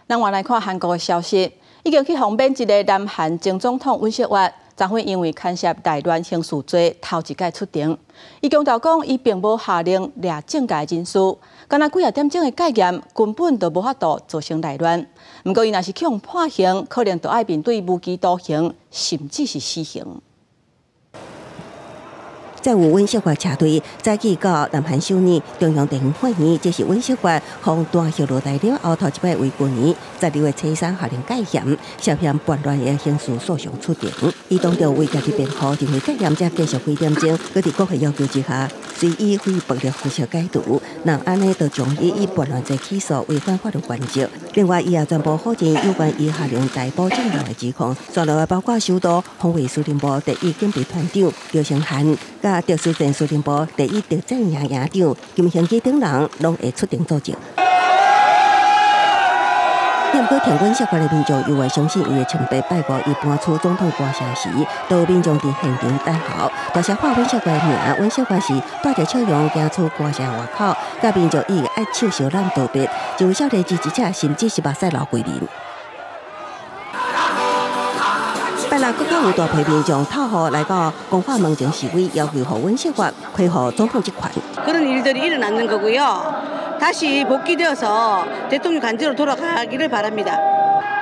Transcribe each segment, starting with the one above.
咱換來看韓國的消息，已經去予免職的南韓前總統尹錫悅，昨昏因為牽涉內亂刑事罪，頭一擺出庭。伊強調講，伊並無下令掠政界人士，干焦幾仔點鐘的戒嚴，根本就無法度造成內亂。毋過，伊若是去予判刑，可能就愛面對無期徒刑，甚至是死刑。載有尹錫悅車隊早起到南韓首爾中央地方法院，這是尹錫悅予彈劾落台了後頭一擺為舊年12月初三下令戒嚴，涉嫌叛亂的刑事訴訟出庭。伊當著為家己辯護，認為戒嚴才繼續幾點鐘，閣佇國會要求之下，隨以非暴力方式解除。若按呢，就將伊以叛亂罪起訴，違反法律原則。另外，伊也全部否認有關伊下令逮捕政要的指控。紲落來包括首都防衛司令部第一警備團長劉成漢、佮特殊戰司令部第一特戰營營長金興基等人，攏會出庭作證。毋過挺尹錫悅的民眾猶會相信伊的清白。拜五伊搬出總統官舍時，都有民眾佇現場等候，大聲喊尹錫悅的名。尹錫悅是帶著笑容行出官舍外口，佮民眾以愛手相攬道別。一位少年支持者甚至是目屎流規面。拜六閣較有大批民眾透雨來到光化門前示威，要求予尹錫悅恢復總統職權。 그런일들이일어났는거고요 다시 복귀되어서 대통령 간제로 돌아가기를 바랍니다.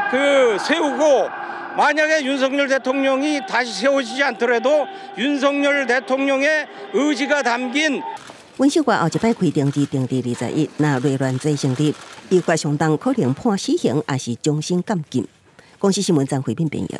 그 세우고 만약에 윤석열 대통령이 다시 세워지지 않더라도 윤석열 대통령의 의지가 담긴 尹錫悅後一擺開庭是定佇21，若內亂罪成立，依法相當可能判死刑，抑是終身監禁。公視新聞張惠敏編譯。